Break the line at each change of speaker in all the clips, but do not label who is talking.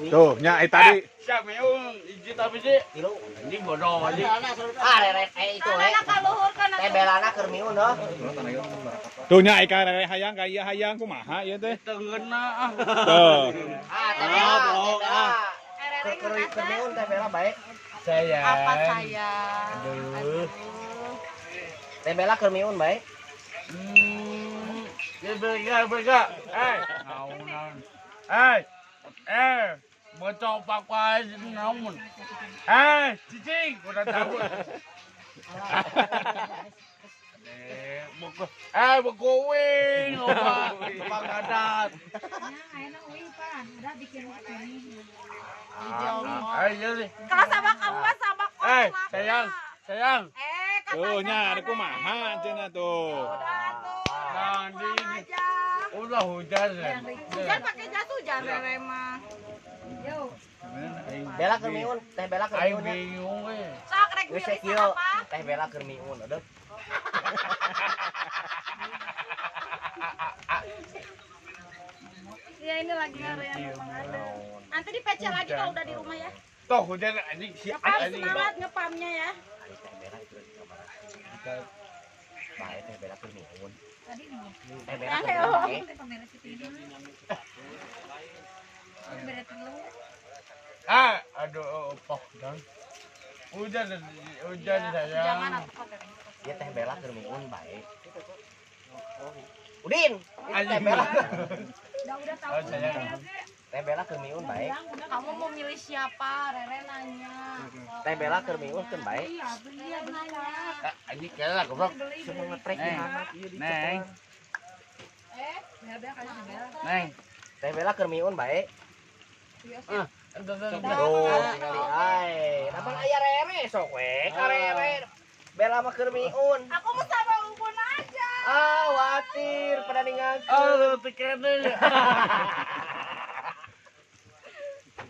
Tuh, nya tadi.
Siap meun hiji tapi sih.
Tilu.
Anjing bodoh anjing.
Ah, rere itu we.
Anak kaluhur kan
Teh Belana keur miun heuh.
Tuh nya ika rere hayang ka ieu hayang kumaha ieu teh.
Tengeuna ah.
Tuh.
Ah, Teh Bela, Teh Bela.
Rere
Keur keur miun Teh Bela bae.
Sayang.
Apa sayang?
Aduh.
Teh Bela keur miun bae.
Ya bega bega. Eh, naon. Eh. Eh, bocok pakai naon. Eh, cicing udah cabut. Eh, buku bukuing loba pangadat.
Nah, enak uih pan, udah bikin ini.
Ayo sih.
Kalau sama kamu mah sama
Eh,
koplak.
sayang, sayang.
Eh, katanya.
Tuh nya ada kumaha cenah tuh.
Udah tuh.
Nah,
Pulang
di-
aja.
Udah hujan ya.
Hujan pakai jas hujan Rere mah.
Yo,
Bela keur miun, Teh Bela keur
Aing
miun. Nya.
bingung we.
Sok rek
Geus
milih
kieu,
siapa?
Teh Bela keur miun, aduh.
Iya ini lagi ngarean rumah ada. Nanti di PC lagi kalau udah di rumah ya.
Toh hujan anjing si
Ngepam
anjing.
semangat ngepamnya ya.
Ari Teh Bela itu di kamar. Bae Teh Bela keur miun.
tadi nih.
Teh Bela keur miun bae.
Pemeres itu ini. Beda tilu.
Ah, aduh, poh dan. Hujan, hujan sayang.
Jangan atuh Pak Rere.
Ieu Teh Bela keur miun bae. Udin, itu Teh Bela.
Udah tahu.
Oh, sayang.
Teh Bela keur miun bae.
Kamu mau milih siapa? Rere nanya.
Teh Bela keur miun keun bae.
Iya, beli ya nanya.
Ah, anjing kela goblok.
Semua ngetrek di
Neng.
hangat ieu di
Neng.
cepetan.
Bela kali Bela.
Neng.
Teh Bela keur miun bae.
Ah, entar, entar, entar.
Tuh, tingali ae. Lamun aya Rere sok we ka Rere. Bela mah keur miun.
Aku mau sama Ubun aja.
Ah, watir pada ninggalkeun.
Oh, tiketnya.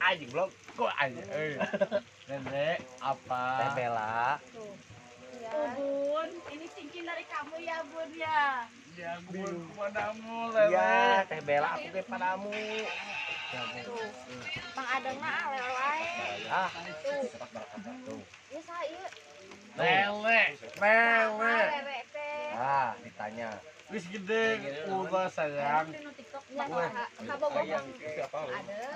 Anjing blok.
Kok anjing? Eh. Nenek, apa?
Teh Bela.
Ubun, ini cincin dari kamu ya Bun ya.
Ya, aku kepadamu, Lele.
Iya, Teh Bela aku ge padamu.
Tuh. Mang Adeng mah alel wae.
Ah,
Tuh.
tuh.
Ya saya.
Lele, lele.
Rere teh.
Ah, ditanya.
Wis gede, udah sayang.
Nu TikTok
Ya, kabogoh Mang Adeng.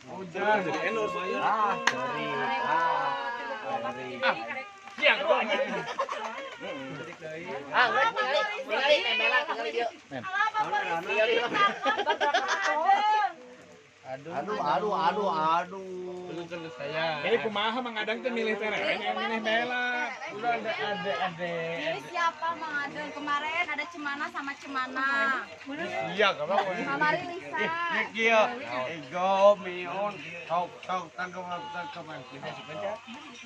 Hujan.
Jadi endorse
Ah, sorry. Ah, sorry.
Siang kok anjing.
Ah, geus tingali, tingali Teh Bela tingali dieu.
Alah, Bapak
Tingali.
Aduh.
Aduh, aduh, aduh, aduh.
Belum selesai.
Ini kumaha Mang Adang teh milih teh Rere milih Bela.
Udah ada ada ada.
Milih siapa Mang Adeng? Kemarin ada Cemana sama Cemana.
Iya, gak apa-apa.
Kamari Lisa.
Eh, iya. Ego, miun, sok, sok, tangkap, tangkap.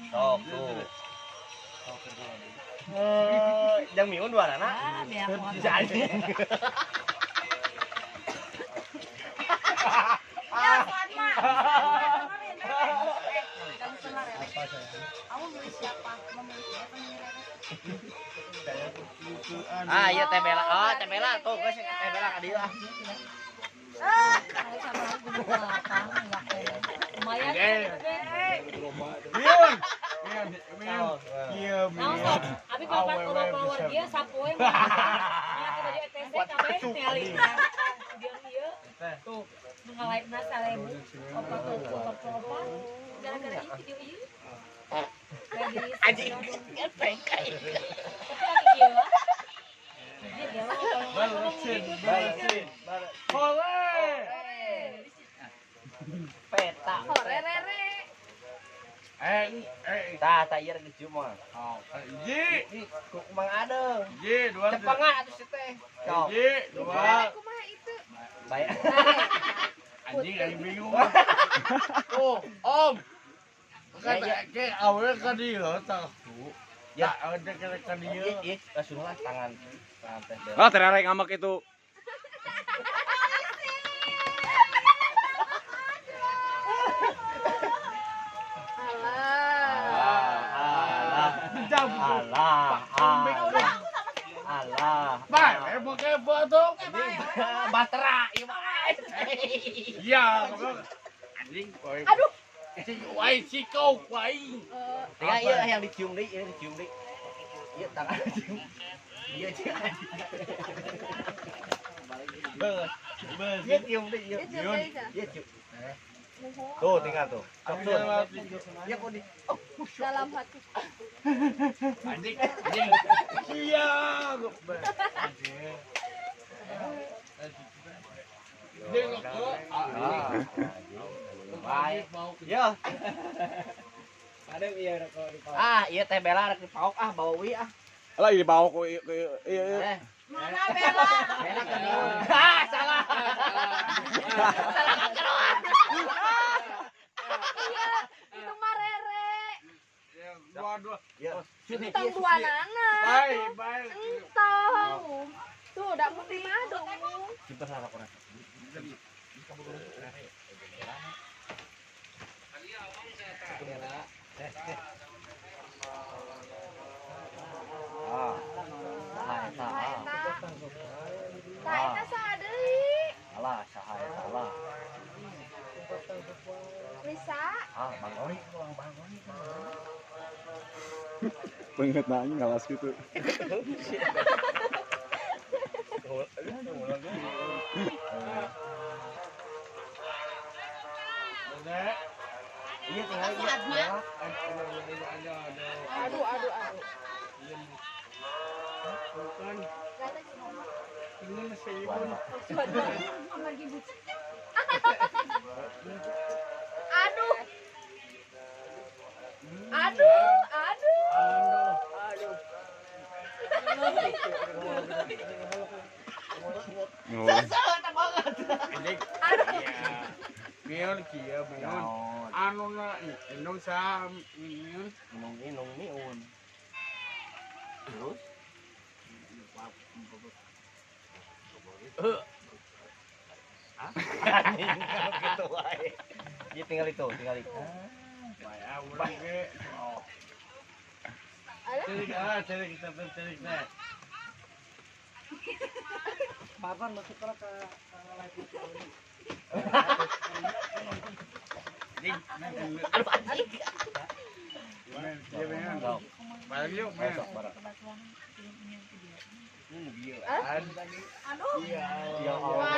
Sok tuh. Eh, jang miun dua anak.
Ah, biar
Bisa aja.
Ya, Fatma. Dengerin, Rere. Eh, kamu senang, Rere. Kamu milih siapa? Mau milih dia atau milih Rere?
Ah, iya Teh Bela. Oh, Teh Bela tuh geus Teh Bela ka dieu ah.
Kalau sama aku belakang enggak lumayan.
Eh.
Eh,
Miun. Miun, miun. Iya,
Nah,
miun.
sok. Abi bapak
Awewe
kalau power
bisa.
dia sapoe mah. Nya aku baju ETC kabeh tingali. Dia ieu
Tuh.
nu ngalaikna 1000 opat opat opat. Gara-gara ieu video ieu.
Anjing.
Tapi anu ieu lah. Dia dia mah kalau
Balesin, balesin. Hore.
Peta.
Hore, Rere.
Eh, eh.
Tah, tah ieu geus mah.
Oh, hiji,
Ku Mang Adeng.
hiji, dua,
Cepengah atuh si teh. Sok.
hiji, dua.
Kumaha itu?
Bae.
Anjing, anjing bingung. Oh, om.
Ya,
Kan
ya.
kayak awalnya kan dia tahu.
Ya.
Ya, ada kena kan dia.
Ih, ih, langsung lah tangan tangan Teh Bela.
Ah, terarek ngamek itu.
Alah.
Alah.
Jam.
Alah, alah. Alah.
Bae, mau kepo tuh.
Batera ieu mah.
Iya, anjing.
Aduh.
Si wai si kau wai.
Tinggal ieu yang dicium deui, ieu dicium deui. Ieu tangan dicium. Ieu cium. Beuh. Ieu cium deui ieu. Ieu cium. Tuh tinggal tuh. Sok tuh. Ieu kok di
dalam hati.
Anjing, anjing. Iya, anjing.
Baik. Yo. Ah, iya teh Bella rek dipaok ah, bawa wi ah.
Alah dipaok ku ieu ieu.
Mana Bella?
Bella kan. Ah, salah. Salah kakeroan.
Iya, itu mah Rere.
Dua-dua.
Ya.
Tong dua nana.
Baik, baik.
Entong. Tuh, udah putih mah dong.
Simpen lah laporan. Ah. Saha eta?
Saha eta saha deui?
Alah, saha eta lah.
Lisa.
Ah, Bang Roni, Bang Roni.
Pengen nanya ngalas gitu.
Iya tinggal iya.
Aduh, aduh, aduh.
Bukan. Ini seibun.
Aduh. Aduh, aduh.
Aduh.
Banget.
Aduh.
Mion kia mion. Anu na indung sa mion.
Inung inung miun. Terus? Gitu wae. Dia tinggal itu, tinggal itu.
Bae urang ge. Cerik ah, cerik kita cerik teh.
Papan masuk ke live ini.
Aduh anjing.
Iya mion. Balik yuk mion.
Aduh.
Iya.
Ya Allah.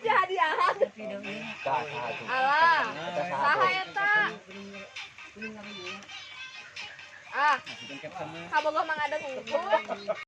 Dihadiahan. Alah. Saha eta? Ah. Kabogoh mah ngadeng unggul.